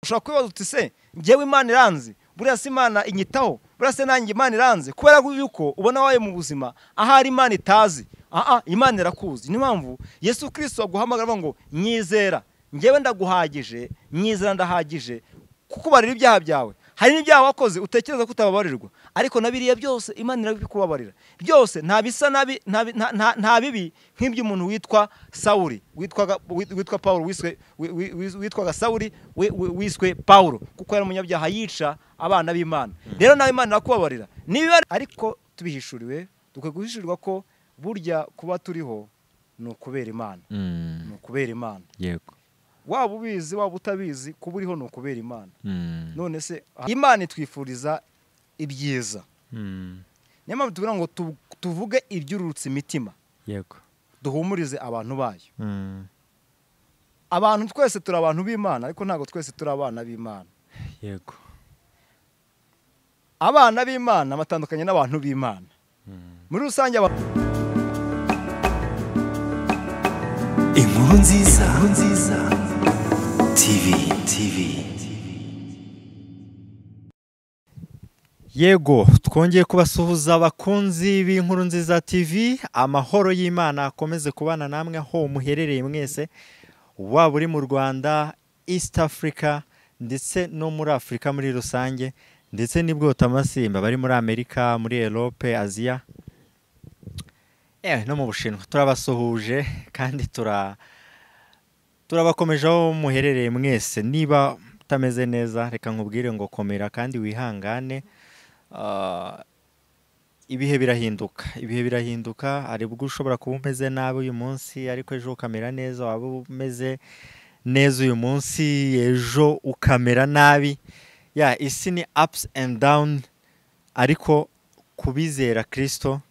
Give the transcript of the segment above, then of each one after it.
Ushobora kwibaza uti se njyewe Imana iranzi, buriya se Imana inyitaho, buriya se nanjye Imana iranzi? Kubera yuko ubona wabaye mu buzima ahari Imana itazi. Imana irakuzi. Niyo mpamvu Yesu Kristo aguhamagara avuga ngo nyizera, njyewe ndaguhagije, nyizera ndahagije kukubarira ibyaha byawe. Hari n'ibyaha wakoze utekereza ko utababarirwa, ariko na biriya byose Imana irabikubabarira byose. Nta bisa nabi, nta bibi nk'iby'umuntu witwa Sawuli, witwa Paulo, witwaga Sawuli, wiswe Paulo, kuko yari umunyabyaha yica abana b'Imana. Rero nawe Imana irakubabarira niba, ariko tubihishuriwe, dukwiye guhishurirwa ko burya kuba turiho ni ukubera Imana, ni ukubera Imana. Yego, waba ubizi waba utabizi, kuba uriho ni ukubera Imana. None se Imana itwifuriza ibyiza. Niyo mpamvu tuvuga ngo tuvuge ibyururutse imitima. Yego, duhumurize abantu bayo. Abantu twese turi abantu b'Imana, ariko ntabwo twese turi abana b'Imana. Yego, abana b'Imana batandukanye n'abantu b'Imana muri rusange. Inkuru nziza, inkuru nziza TV. Yego, twongeye kubasuhuza abakunzi b'Inkuru Nziza TV. Amahoro y'Imana akomeze kubana namwe aho muherereye mwese, waba uri mu Rwanda, East Africa ndetse no muri Afurika muri rusange, ndetse n'ibwotamasimba bari muri Amerika, muri Europe, Aziya no mu Bushinwa. Turabasuhuje kandi turabakomeje aho muherereye mwese. Niba utameze neza, reka nkubwire ngo komera kandi wihangane. Ibihe birahinduka, ibihe birahinduka. Hari ubwo ushobora kuba umeze nabi uyu munsi, ariko ejo ukamera neza. Waba umeze neza uyu munsi, ejo ukamera nabi. Ya isi ni ups and down, ariko kubizera Kristo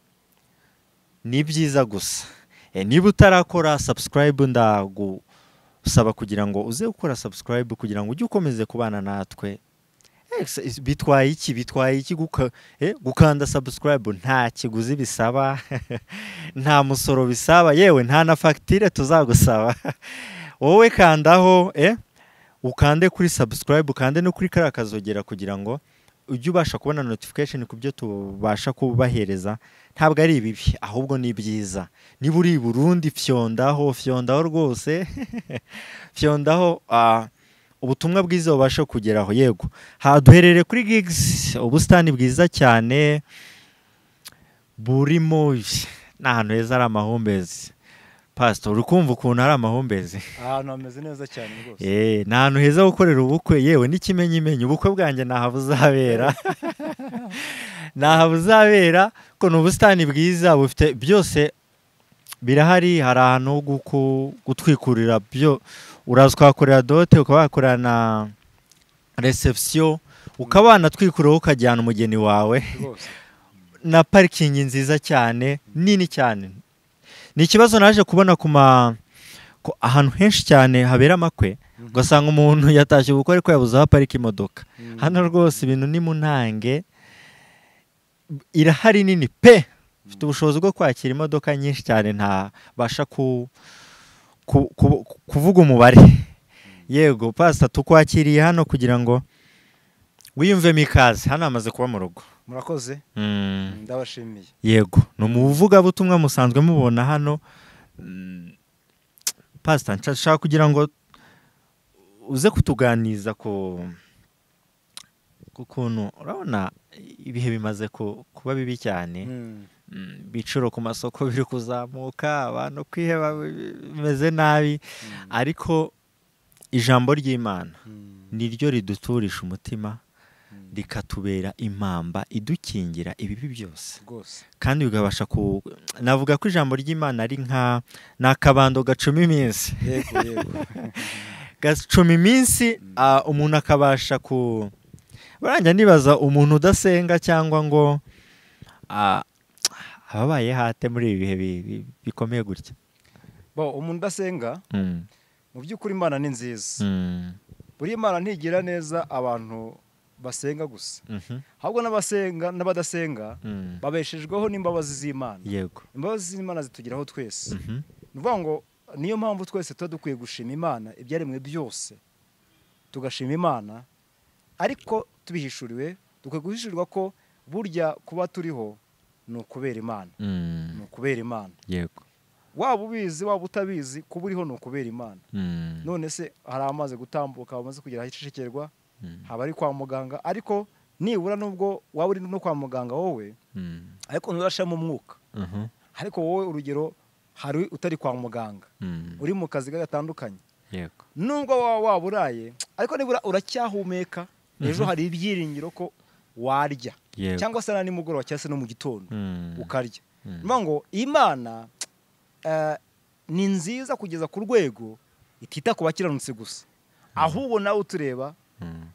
ni byiza gusa. Niba utarakora subscribe, ndagusaba kugira ngo uze gukora subscribe kugira ngo ujye ukomeze kubana natwe. Bitwaye iki? Bitwaye iki gukanda subscribe? Nta kiguzi bisaba, nta musoro bisaba, yewe nta na fagitire tuzagusaba. Wowe kandaho, ukande kuri subscribe, ukande no kuri kariya kazogera kugira ngo ujye ubasha kubona notification ku byo tubasha kubahereza. Ntabwo ari ibibi, ahubwo ni byiza. Niba uri i Burundi, fyondaho, fyondaho rwose, fyondaho, ubutumwa bwiza bubasha kugeraho. Yego, duherereye kuri Gigs, ubusitani bwiza cyane burimo, ni ahantu heza, ari amahumbezi. Pastor, uri kumva ukuntu ari amahumbezi? Ahantu hameze neza cyane rwose. Ni ahantu heza ho gukorera ubukwe, yewe n'ikimenyimenyi ubukwe bwanjye ntaho buzabera, ntaho buzabera, ko ni ubusitani bwiza bufite byose birahari. Hari ahantu ho gutwikurira byo, uraza ukahakorera dot, ukaba wakorera na reception, ukaba wanatwikuraho ukajyana umugeni wawe, rwose, na parikingi nziza cyane, nini cyane. Ni ikibazo naje kubona ku ma ahantu henshi cyane habera amakwe, ugasanga umuntu yatashye ubukwe ariko yabuze aho aparika imodoka. Hano rwose ibintu ni mu ntange, irahari nini pe, ifite ubushobozi bwo kwakira imodoka nyinshi cyane, ntabasha kuvuga umubare. Yego pastor, tukwakiriye hano kugira ngo wiyumvemo ikaze. Hano hamaze kuba mu rugo. Murakoze, ndabashimiye. Yego, ni umuvugabutumwa musanzwe mubona hano. Pastor, nshaka kugira ngo uze kutuganiza ku kuntu urabona ibihe bimaze kuba bibi cyane. Ibiciro ku masoko biri kuzamuka, abantu kwiheba bimeze nabi, ariko ijambo ry'Imana niryo riduturisha umutima, rikatubera impamba idukingira ibibi byose rwose, kandi bikabasha ku navuga ko ijambo ry'Imana ari nka n'akabando gacuma iminsi. yego yego Gacuma iminsi, umuntu akabasha ku baranjya. Nibaza umuntu udasenga cyangwa ngo ababaye hate muri ibi bihe bikomeye gutya? Bo umuntu udasenga, mu by'ukuri Imana ni nziza. Buriya Imana ntigira neza abantu basenga gusa, ahubwo n'abasenga n'abadasenga babeshejweho n'imbabazi z'Imana. Imbabazi z'Imana zitugeraho twese. Ni ukuvuga ngo niyo mpamvu twese tuba dukwiye gushima Imana, ibyaremwe byose. tugashima Imana, ariko tubihishuriwe, dukwiye guhishurirwa ko burya kuba turiho ni ukubera Imana. Ni ukubera Imana. Yego. Waba ubizi waba utabizi, kuba uriho ni ukubera Imana. None se hari amaze gutambuka, bamaze kugera ahicecekerwa, haba ari kwa muganga, ariko nibura nubwo waba uri no kwa muganga wowe, ariko nturashamo umwuka. Ariko wowe urugero hari utari kwa muganga, uri mu kazi gatandukanye. Yego. Nubwo waba waburaye, ariko nibura uracyahumeka, ejo hari ibyiringiro ko warya. Cyangwa se na nimugoroba cyangwa se no mu gitondo ukarya. Niyo ngo Imana ni nziza kugeza ku rwego itita ku bakiranutsi gusa, ahubwo nawe utureba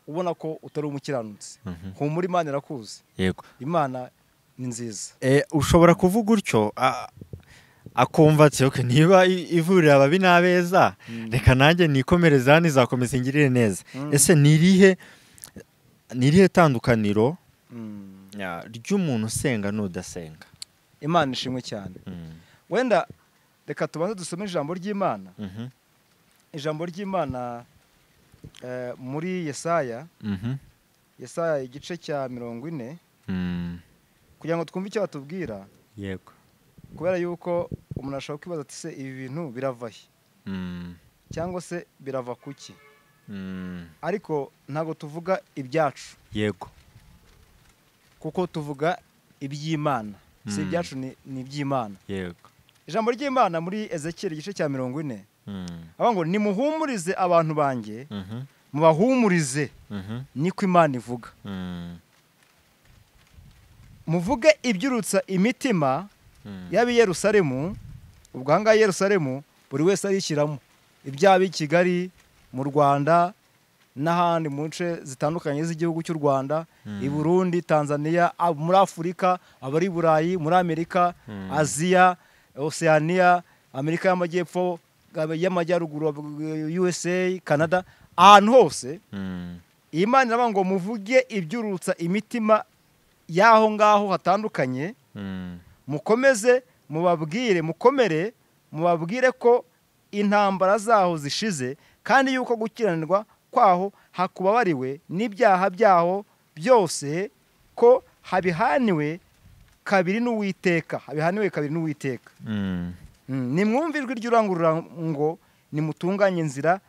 ubona ko utari umukiranutsi. Humura, Imana irakuzi. Yego. Imana ni nziza. Ushobora kuvuga utyo akumva ati okay, niba ivurira ababi n'abeza, reka nanjye nikomereza nizakomeza ingirire neza. Ese nirihe tandukaniro ry'umuntu usenga n'udasenga? Imana ishimwe cyane. Wenda reka tubanze dusome ijambo ry'Imana. Ijambo ry'Imana muri Yesaya, Yesaya igice cya 40, kugira ngo twumve icyo batubwira. Yego. Kubera yuko umuntu ashobora kwibaza ati se ibi bintu birava he? Cyangwa se birava kuki? Ariko ntago tuvuga ibyacu. Yego. Kuko tuvuga iby'Imana. Si ibyacu ni iby'Imana. Yego. Ijambo ry'Imana muri Ezekiel igice cya 40. Avuga ngo nimuhumurize abantu banjye, mubahumurize, niko Imana ivuga. Muvuge ibyurutsa imitima y'ab'i Yerusalemu. Ubwo aha ngaha Yerusalemu buri wese arishyiramo ibyaba i Kigali, mu Rwanda n'ahandi mu nce zitandukanye z'igihugu cy'u Rwanda, i Burundi, Tanzania, muri Afurika, abari Burayi, muri Amerika, Aziya, Oceania, Amerika y'Amajyepfo, y'Amajyaruguru, USA, Canada, ahantu hose. Imana iravuga ngo muvuge ibyurutsa imitima y'aho ngaho hatandukanye, mukomeze mubabwire, mukomere mubabwire ko intambara zaho zishize, kandi yuko gukiranirwa kwaho hakubabariwe n'ibyaha byaho byose, ko habihaniwe kabiri n'Uwiteka, habihaniwe kabiri n'Uwiteka. Nimwumve ijwi ry'urangurura ngo nimutunganye inzira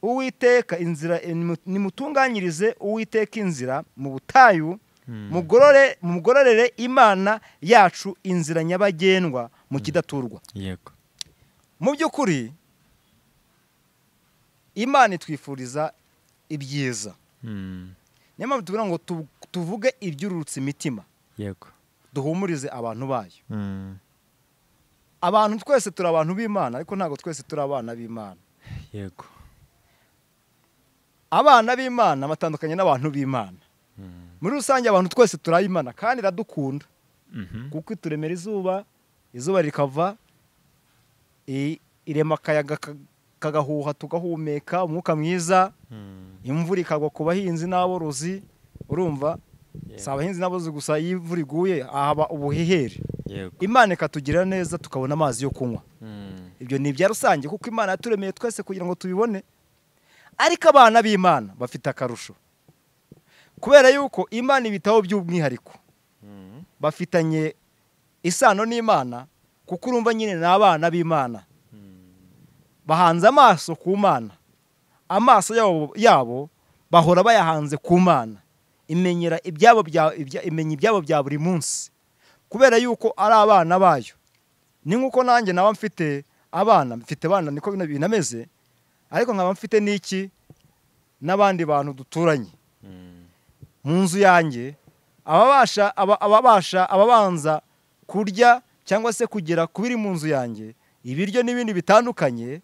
Uwiteka, inzira nimutunganyirize Uwiteka inzira mu butayu, mugororere Imana yacu inzira nyabagendwa mu kidaturwa. Yego. Mu by'ukuri Imana itwifuriza ibyiza. Niyo mpamvu tuvuga ngo tuvuge ibyururutse imitima. Yego. Duhumurize abantu bayo. Abantu twese turi abantu b'Imana, ariko ntabwo twese turi abana b'Imana. Yego. Abana b'Imana batandukanye n'abantu b'Imana. Muri rusange abantu twese turi Imana kandi iradukunda. Kuko ituremera izuba, izuba rikava, irema akayaga kagahuha tugahumeka umwuka mwiza, imvura ikagwa ku bahinzi n'aborozi, urumva? Si abahinzi n'aborozi gusa, iyo imvura iguye haba ubuhehere. Imana ikatugira neza tukabona amazi yo kunywa. Ibyo ni ibya rusange kuko Imana yaturemeye twese kugira ngo tubibone. Ariko abana b'Imana bafite akarusho, kubera yuko Imana ibitaho by'umwihariko, bafitanye isano n'Imana, kuko urumva nyine ni abana b'Imana. Bahanze amaso ku Mana, amaso yabo bahora bayahanze ku Mana, imenyera ibyabo bya imenya ibyabo bya buri munsi, kubera yuko ari abana bayo. Ni nkuko nanjye nawe mfite abana, mfite abana niko binameze, ariko nkaba mfite n'iki n'abandi bantu duturanye mu nzu yanjye, ababasha ababanza kurya cyangwa se kugera kubiri mu nzu yanjye, ibiryo n'ibindi bitandukanye,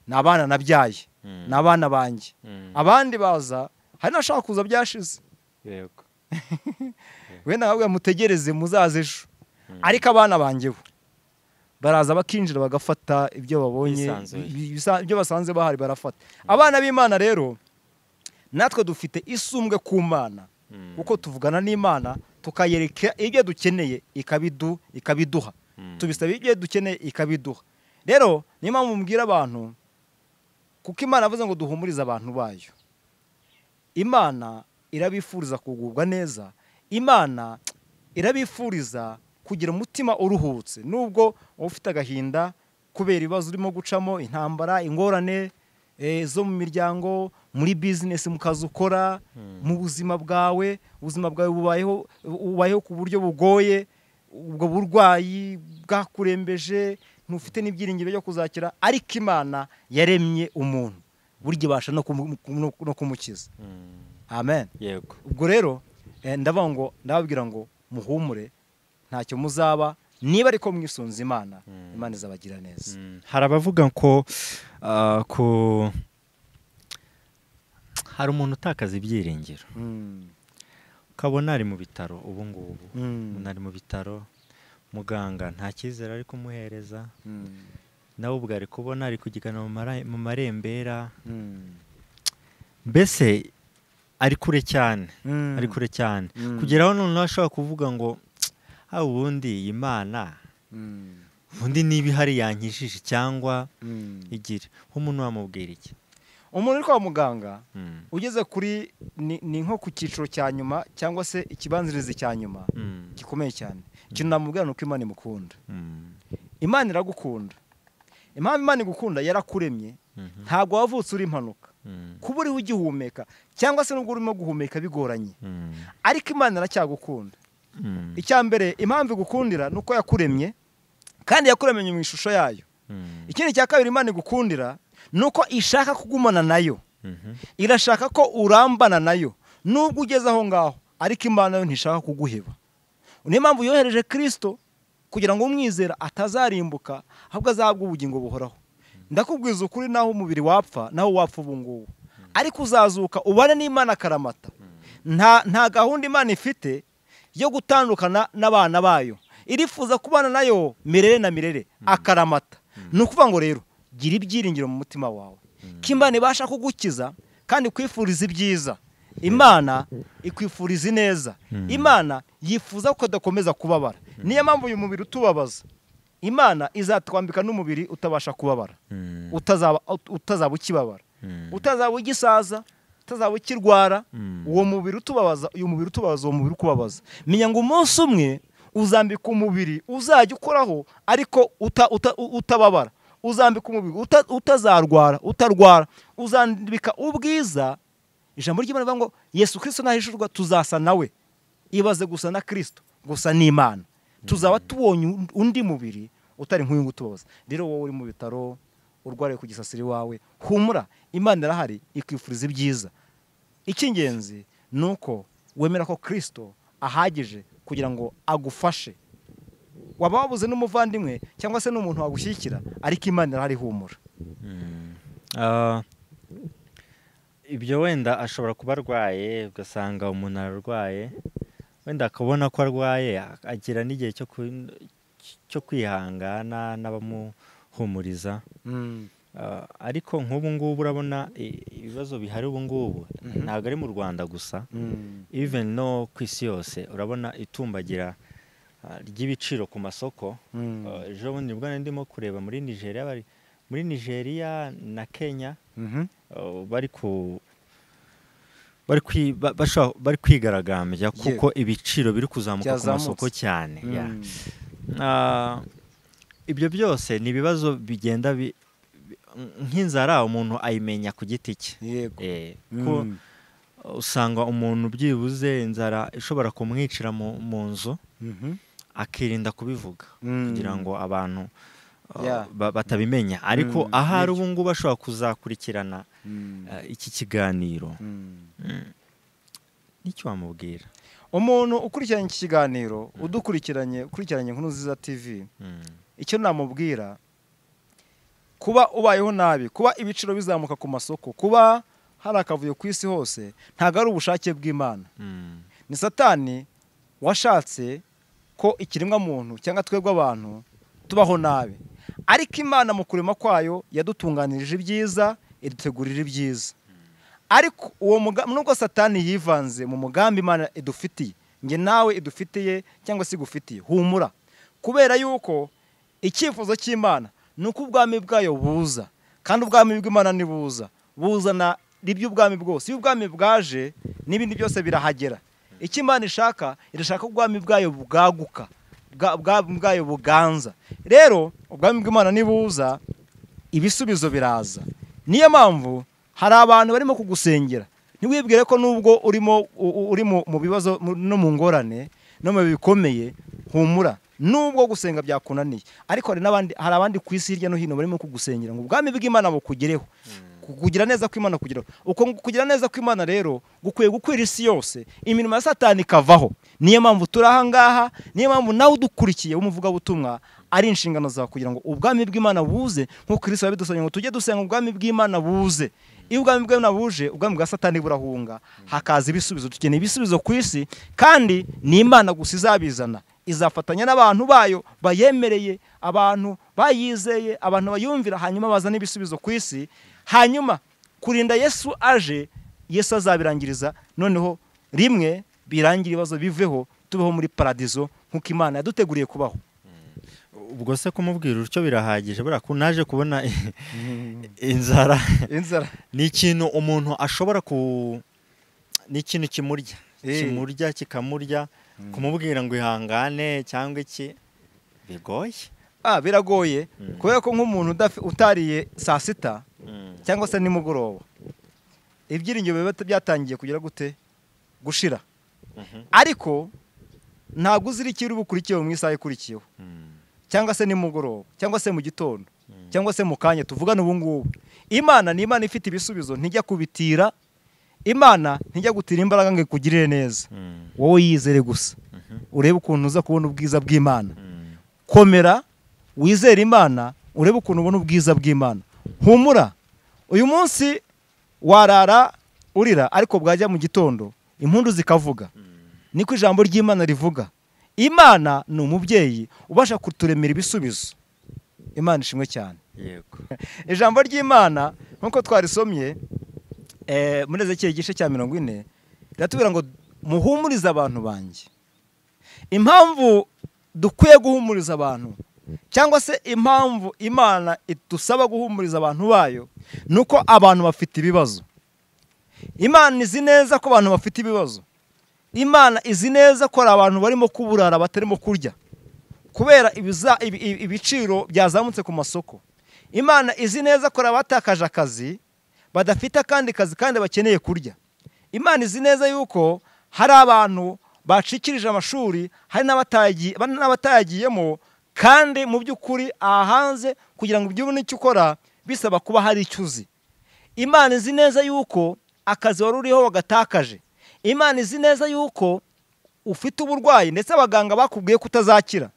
ni abana nabyaye, ni abana banjye. Abandi baza hari n'abashaka kuza byashize. Yego. Wenda nkabwira mutegereze muzaze ejo, ariko abana banjye bo baraza bakinjira bagafata ibyo babonye, ibyo basanze bahari barafata. Abana b'Imana rero natwe dufite isumbwe ku Mana, kuko tuvugana n'Imana tukayereka ibyo dukeneye ikabiduha, tubisaba ibyo dukeneye ikabiduha. Rero niyo mpamvu mbwira abantu, kuko Imana avuze ngo duhumurize abantu bayo. Imana irabifuriza kugubwa neza, Imana irabifuriza kugira umutima uruhutse nubwo ufite agahinda kubera ibibazo urimo gucamo, intambara, ingorane zo mu miryango, muri business, mu kazi ukora, mu buzima bwawe, ubuzima bwawe bubayeho ku buryo bugoye, ubwo burwayi bwakurembeje, ntufite n'ibyiringiro byo kuzakira, ariko Imana yaremye umuntu burya ibasha no kumukiza. Amen. Yego. Ubwo rero ndavuga ngo ndababwira ngo muhumure, ntacyo muzaba niba ariko mwisunze Imana, Imana izabagira neza. Hari abavuga ko hari umuntu utakaza ibyiringiro, ukabona ari mu bitaro ubu ngubu, umuntu ari mu bitaro, muganga nta cyizere ari kumuhereza, nawe ubwo ari kubona ari kugigana mu marembera, mbese ari kure cyane, ari kure cyane, kugeraho noneho ashobora kuvuga ngo ubundi Imana ubundi niba ihari yankijije cyangwa igira. Nk'umuntu wamubwira iki? Umuntu uri kwa muganga ugeze kuri ni nko ku cyiciro cya nyuma cyangwa se ikibanzirizi cya nyuma gikomeye cyane, ikintu namubwira ni uko Imana imukunda. Imana iragukunda. Impamvu Imana igukunda, yarakuremye, ntabwo wavutse uri impanuka, kuba uriho ugihumeka cyangwa se nubwo urimo guhumeka bigoranye, ariko Imana iracyagukunda. Icya mbere impamvu igukundira ni uko yakuremye, kandi yakuremye mu ishusho yayo. Ikindi cya kabiri Imana igukundira ni uko ishaka kugumana nayo, irashaka ko urambana nayo nubwo ugeze aho ngaho, ariko Imana yo ntishaka kuguheba. Niyo mpamvu yohereje Kristo kugira ngo umwizera atazarimbuka, ahubwo azahabwa ubugingo buhoraho. Ndakubwiza ukuri, naho umubiri wapfa, naho wapfa ubu ngubu, ariko uzazuka ubane n'Imana akaramata. Nta gahunda Imana ifite yo gutandukana n'abana bayo, irifuza kubana nayo mirere na mirere akaramata. Ni ukuvuga ngo rero gira ibyiringiro mu mutima wawe ko Imana ibasha kugukiza kandi ikwifuriza ibyiza. Imana ikwifuriza ineza. Imana yifuza ko udakomeza kubabara. Niyo mpamvu uyu mubiri utubabaza, Imana izatwambika n'umubiri utabasha kubabara, utazaba ukibabara, utazaba ugisaza, utazaba ukirwara. Uwo mubiri utubabaza, uyu mubiri utubabaza, uwo mubiri ukubabaza. Menya ngo umunsi umwe uzambika umubiri uzajya ukoraho ariko utababara, uzambika umubiri utazarwara, utarwara, uzambika ubwiza. Ijambo ry'Imana rivuga ngo Yesu Kristo nahishurwa tuzasa nawe. Ibaze gusa na Kristo, gusa n'Imana, tuzaba tubonye undi mubiri utari nk'uyu ngutubaza. Rero wowe uri mu bitaro urwariye ku gisasiri wawe, humura, Imana irahari ikwifuriza ibyiza. Icy'ingenzi ni uko wemera ko Kristo ahagije kugira ngo agufashe. Waba wabuze n'umuvandimwe cyangwa se n'umuntu wagushyigikira, ariko Imana irahari, humura. Ibyo wenda ashobora kuba arwaye, ugasanga umuntu ararwaye, wenda akabona ko arwaye, agira n'igihe cyo kwihangana n'abamuhumuriza. Ariko nk'ubu ngubu urabona ibibazo bihari ubu ngubu, ntabwo ari mu Rwanda gusa, even no ku isi yose. Urabona itumbagira ry'ibiciro ku masoko. Ejo bundi nibwo ndimo kureba muri Nigeria, bari muri Nigeria na Kenya, bari kwigaragambya kuko ibiciro biri kuzamuka ku masoko cyane. Ibyo byose ni ibibazo bigenda nk'inzara, umuntu ayimenya ku giti cye. Ko usanga umuntu byibuze inzara ishobora kumwicira mu nzu, akirinda kubivuga kugira ngo abantu batabimenya. Ariko ahari ubu ngubu ashobora kuzakurikirana iki kiganiro, nicyo wamubwira? Umuntu ukurikiranye iki kiganiro, udukurikiranye, ukurikiranye Inkuru Nziza TV, icyo namubwira, kuba ubayeho nabi, kuba ibiciro bizamuka ku masoko, kuba hari akavuyo ku isi hose, ntabwo ari ubushake bw'Imana. Ni Satani washatse ko ikiremwa muntu cyangwa twebwe abantu tubaho nabi, ariko Imana mu kurema kwayo yadutunganirije ibyiza, idutegurira ibyiza. Ariko uwo nubwo Satani yivanze mu mugambi Imana idufitiye, nge nawe idufitiye cyangwa se igufitiye, humura, kubera yuko icyifuzo cy'Imana ni uko ubwami bwayo buza, kandi ubwami bw'Imana nibuza buzana iby'ubwami bwose. Iyo ubwami bwaje n'ibindi byose birahagera. Icyo Imana ishaka, irashaka ubwami bwayo bwaguka, bwayo buganza. Rero ubwami bw'Imana nibuza, ibisubizo biraza. Niyo mpamvu hari abantu barimo kugusengera. Ntiwibwire ko nubwo urimo uri mu bibazo no mu ngorane no mu bikomeye, humura. Nubwo gusenga byakunaniye, ariko hari abandi ku isi hirya no hino barimo kugusengera ngo ubwami bw'Imana bukugereho. Kugira neza kw'Imana kugeraho. Uko kugira neza kw'Imana rero gukwiye gukwira isi yose, imirimo ya Satani ikavaho. Niyo mpamvu turi aha ngaha, niyo mpamvu nawe udukurikiye w'umuvugabutumwa ari inshingano zawe kugira ngo ubwami bw'Imana buze, nk'uko Kristo yabidusabye ngo tujye dusenga ubwami bw'Imana buze. Iyo ubwami bw'Imana buje, ubwami bwa Satani burahunga, hakaza ibisubizo. Dukeneye ibisubizo ku isi, kandi ni Imana gusa izabizana. Izafatanya n'abantu bayo bayemereye, abantu bayizeye, abantu bayumvira, hanyuma bazana ibisubizo ku isi. Hanyuma kurinda Yesu aje, Yesu azabirangiriza noneho rimwe birangira ibibazo biveho, tubeho muri paradizo nk'uko Imana yaduteguriye kubaho. Ubwo se kumubwira utyo birahagije? Buriya ko naje kubona inzara ni ikintu umuntu ashobora ku, ni ikintu kimurya, kimurya kikamurya. Kumubwira ngo ihangane cyangwa iki bigoye. Biragoye kubera ko nk'umuntu utariye saa sita cyangwa se nimugoroba, ibyiringiro biba byatangiye kugira gute gushira. Ariko ntabwo uzira icyo uri bukurikiyeho mu isaha ikurikiyeho, cyangwa se nimugoroba, cyangwa se mu gitondo, cyangwa se mu kanya tuvugana ubu ngubu. Imana ni Imana ifite ibisubizo, ntijya kubitira. Imana ntijya gutira imbaraga ngo ikugirire neza. Wowe yizere gusa, urebe ukuntu uza kubona ubwiza bw'Imana. Komera, wizere Imana, urebe ukuntu ubona ubwiza bw'Imana. Humura, uyu munsi warara urira, ariko bwajya mu gitondo impundu zikavuga. Niko ijambo ry'Imana rivuga. Imana ni umubyeyi ubasha kuturemera ibisubizo. Imana ishimwe cyane. Yego. Ijambo ry'Imana nkuko twarisomye muri Ezekiel igice cya 40 riratubwira ngo muhumurize abantu banjye. Impamvu dukwiye guhumuriza abantu, cyangwa se impamvu Imana idusaba guhumuriza abantu bayo, nuko abantu bafite ibibazo. Imana izi neza ko abantu bafite ibibazo. Imana izi neza ko abantu barimo kuburara batarimo kurya kubera ibiciro byazamutse ku masoko. Imana izi neza ko abatakaje akazi badafite akandi kazi kandi bakeneye kurya. Imana izi neza yuko hari abantu bacikirije amashuri, hari n'abatayagiyemo, kandi mu by'ukuri aha hanze kugira ngo ibyo ubone icyo ukora bisaba kuba hari icyo uzi. Imana izi neza yuko akazi wari uriho wagatakaje. Imana izi neza yuko ufite uburwayi ndetse abaganga bakubwiye kutazakira.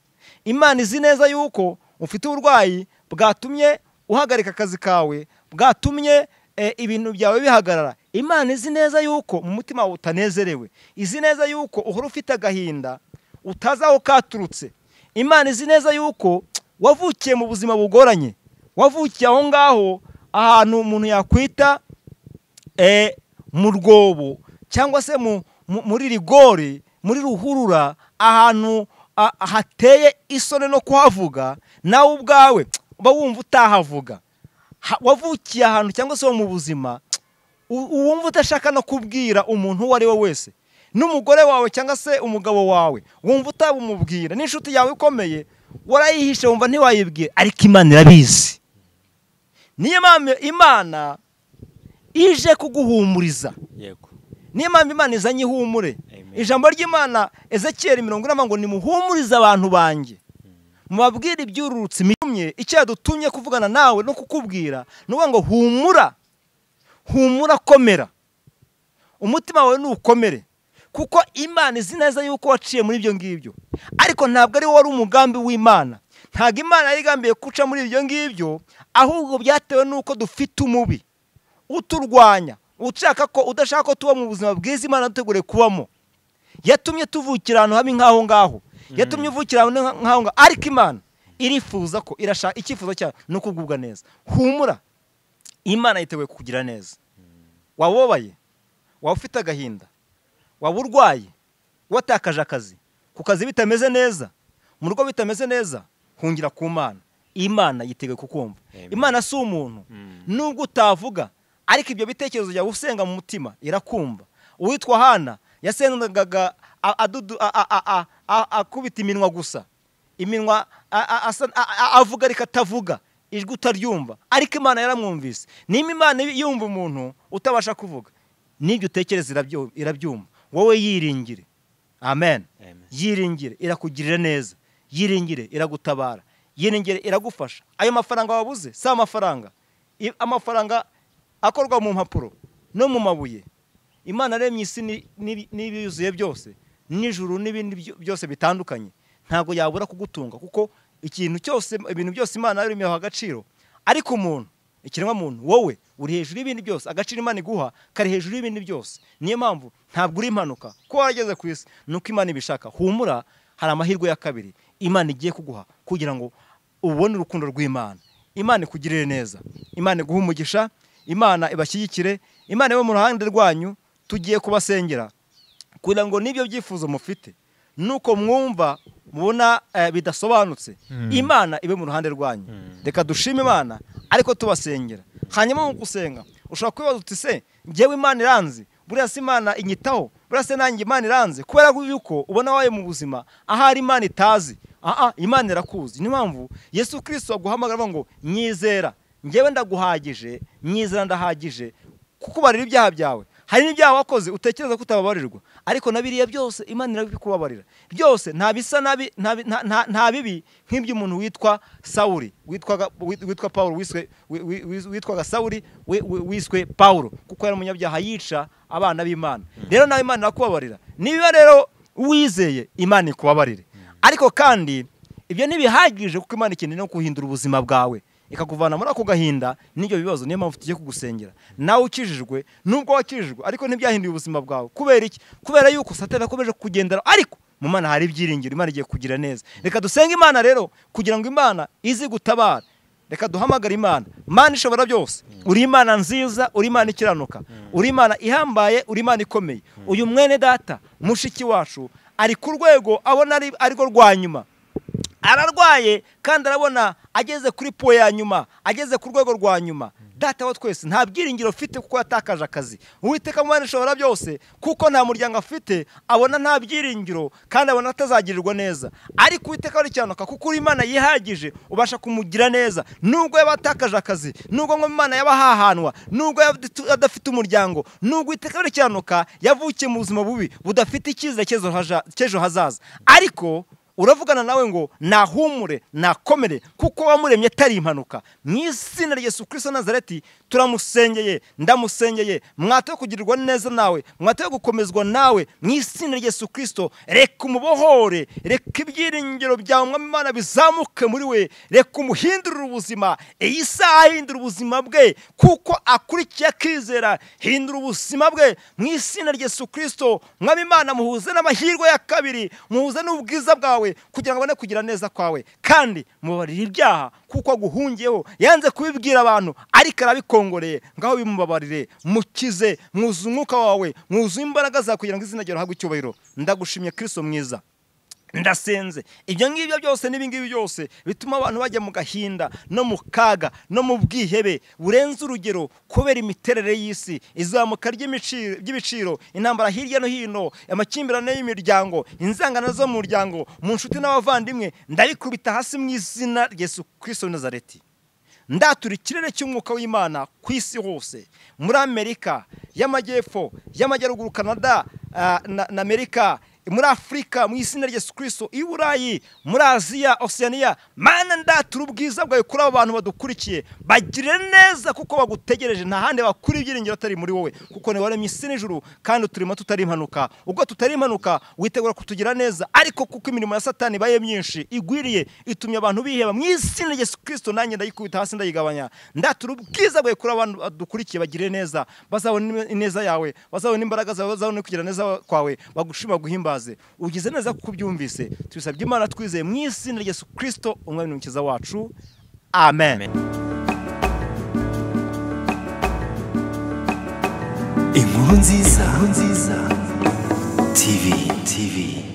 Imana izi neza yuko ufite uburwayi bwatumye uhagarika akazi kawe, bwatumye ibintu byawe bihagarara. Imana izi neza yuko mu mutima wawe utanezerewe. Izi neza yuko uhora ufite agahinda utazi aho katurutse. Imana izi neza yuko wavukiye mu buzima bugoranye, wavukiye aho ngaho ahantu umuntu yakwita mu rwobo, cyangwa se muri rigori, muri ruhurura, ahantu hateye isoni no kuhavuga, nawe ubwawe uba wumva utahavuga. Wavukiye ahantu cyangwa se mu buzima uwumva udashaka no kubwira umuntu uwo ari we wese, n'umugore wawe cyangwa se umugabo wawe wumva utabumubwira, n'inshuti yawe ikomeye warayihishe wumva ntiwayibwira, ariko Imana irabizi. Niyo mpamvu Imana ije kuguhumuriza. Yego. Niyo mpamvu Imana izanye ihumure. Ijambo ry'Imana Ezekiel 40 ngo nimuhumurize abantu banjye, mubabwire ibyururutse imitumye. Icyo yadutumye kuvugana nawe no kukubwira ni ngo humura, humura, komera, umutima wawe nukomere, kuko Imana izi neza yuko waciye muri ibyo ngibyo, ariko ntabwo ari wari umugambi w'Imana. Ntabwo Imana yagambiye kuca muri ibyo ngibyo, ahubwo byatewe nuko dufite umubi uturwanya, ushaka ko udashaka ko tuba mu buzima bwiza Imana dutegure kubamo. Yatumye tuvukira ahantu habi nk'aho ngaho, yatumye uvukira ahantu nk'aho ngaho, ariko Imana irifuza ko irashaka, icyifuzo cyayo ni ukugubwa neza. Humura, Imana yiteguye kukugira neza. Wababaye, waba ufite agahinda, waba urwaye, watakaje akazi, ku kazi bitameze neza, mu rugo bitameze neza, hungira ku Mana. Imana yiteguye kukumva. Imana si umuntu, nubwo utavuga, Ariko ibyo bitekerezo byawe usenga mu mutima irakumva. Uwitwa Hana yasengaga akubita iminwa gusa, iminwa avuga ariko atavuga, ijwi utaryumva, ariko Imana yaramwumvise. Niba Imana yumva umuntu utabasha kuvuga, n'ibyo utekereza irabyumva. Wowe yiringire. Amen. Yiringire irakugirira neza, yiringire iragutabara, yiringire iragufasha. Ayo mafaranga wabuze si amafaranga, amafaranga akorwa mu mpapuro no mu mabuye. Imana aremye isi n'ibiyuzuye byose n'ijuru n'ibindi byose bitandukanye, ntabwo yabura kugutunga, kuko ikintu cyose, ibintu byose Imana yaremye agaciro. Ariko umuntu, ikiremwa muntu, wowe uri hejuru y'ibindi byose. Agaciro Imana iguha kari hejuru y'ibindi byose. Niyo mpamvu ntabwo uri impanuka ko warageze ku isi, nuko Imana ibishaka. Humura, hari amahirwe ya kabiri Imana igiye kuguha kugira ngo ubone urukundo rw'Imana. Imana ikugirire neza, Imana iguhe umugisha, Imana ibashyigikire, Imana ibe mu ruhande rwanyu. Tugiye kubasengera kugira ngo n'ibyo byifuzo mufite nuko mwumva mubona bidasobanutse, Imana ibe mu ruhande rwanyu. Reka dushime Imana ariko tubasengera. Hanyuma mu gusenga ushobora kwibaza uti se njyewe Imana iranzi, buriya se Imana inyitaho, buriya se nanjye Imana iranzi? Kubera yuko ubona waye mu buzima ahari Imana itazi. Imana irakuzi. Niyo mpamvu Yesu Kristo aguhamagara ngo nyizera, njyewe ndaguhagije, nyizera ndahagije kukubarira ibyaha byawe. Hari n'ibyaha wakoze utekereza ko utababarirwa, ariko na biriya byose Imana irabikubabarira byose. Nta bisa nabi, nta bibi nk'iby'umuntu witwa Sauli, witwa Paulo, witwaga Sauli, wiswe Paulo, kuko yari umunyabyaha yica abana b'Imana. Rero nawe Imana irakubabarira. Niba rero wizeye Imana ikubabarire. Ariko kandi ibyo ntibihagije, kuko Imana ikeneye no guhindura ubuzima bwawe, ikakuvana muri ako gahinda n'ibyo bibazo. Niyo mpamvu tugiye kugusengera. Nawe ukijijwe, nubwo wakijijwe ariko ntibyahinduye ubuzima bwawe. Kubera iki? Kubera yuko Satani akomeje kugendera, ariko mu Mana hari ibyiringiro, Imana igiye kugira neza. Reka dusenge Imana rero kugira ngo Imana izi gutabara. Reka duhamagare Imana. Mana ishobora byose, uri Imana nziza, uri Imana ikiranuka, uri Imana ihambaye, uri Imana ikomeye. Uyu mwene data mushiki wacu ari ku rwego abona ari rwo rwa nyuma, ararwaye kandi arabona ageze kuri po ya nyuma, ageze ku rwego rwa nyuma. Data wa twese nta byiringiro afite kuko yatakaje akazi. Uwiteka Mana ishobora byose, kuko nta muryango afite, abona nta byiringiro kandi abona atazagirirwa neza. Ariko Uwiteka arikiranuka, kuko uri Imana yihagije, ubasha kumugira neza. Nubwo yabatakaje akazi, nubwo ngo Imana yabahahanwa, nubwo adafite umuryango, nubwo Uwiteka arikiranuka yavukiye mu buzima bubi budafite icyizere cy'ejo hazaza, ariko uravugana nawe ngo nahumure, nakomere, kuko wamuremye atari impanuka. Mu izina rya Yesu Kristo Nazareti turamusengeye, ndamusengeye, mwate kugirirwa neza nawe, mwate gukomezwa nawe. Mu izina rya Yesu Kristo reka umubohore, reka ibyiringiro byawe Mwami Imana bizamuke muri we, reka umuhindurire ubuzima. Iyi saha hindura ubuzima bwe, kuko akurikiye akizera. Hindura ubuzima bwe mu izina rya Yesu Kristo. Mwami Imana muhuze n'amahirwe ya kabiri, muhuze n'ubwiza bwawe, kugira ngo abone kugira neza kwawe. Kandi mubabarire ibyaha kuko aguhungiyeho, yanze kubibwira abantu ariko arabikongoreye. Ngaho bimubabarire, mukize, mwuzuye umwuka wawe, mwuzuye imbaraga zawe, kugira ngo izina ryawe rihabwe icyubahiro. Ndagushimye Kristo mwiza. Ndasenze ibyo ngibyo byose n'ibingibi byose bituma abantu bajya mu gahinda no mu kaga no mu bwihebe burenze urugero kubera imiterere y'isi, izamuka ry'ibiciro, intambara hirya no hino, amakimbirane y'imiryango, inzangano zo mu muryango, mu nshuti n'abavandimwe. Ndabikubita hasi mu izina rya Yesu Kristo Nazareti. Ndatura ikirere cy'umwuka w'Imana ku isi hose, muri Amerika y'Amajyepfo, y'Amajyaruguru, Canada na Amerika, muri Afurika, mu izina rya Yesu Kristo, i Burayi, muri Aziya, Oceania. Mana ndatura ubwiza bwawe kuri abo bantu badukurikiye, bagire neza kuko bagutegereje. Nta handi bakura ibyiringiro atari muri wowe, kuko ni waremye isi n'ijuru, kandi uturimo tutari impanuka. Ubwo tutari impanuka witegura kutugira neza, ariko kuko imirimo ya Satani ibaye myinshi igwiriye, itumye abantu biheba. Mu izina rya Yesu Kristo nanjye ndayikubita hasi, ndayigabanya. Ndatura ubwiza bwawe kuri abantu badukurikiye, bagire neza, bazabona ineza yawe, bazabona imbaraga zawe, bazabona kugira neza kwawe, bagushima, guhimbaze. Ugize neza kuko ubyumvise. Tubisabye Imana twizeye mu izina rya Yesu Kristo umwami n'umukiza wacu. Amen. Inkuru nziza, Inkuru nziza TV TV.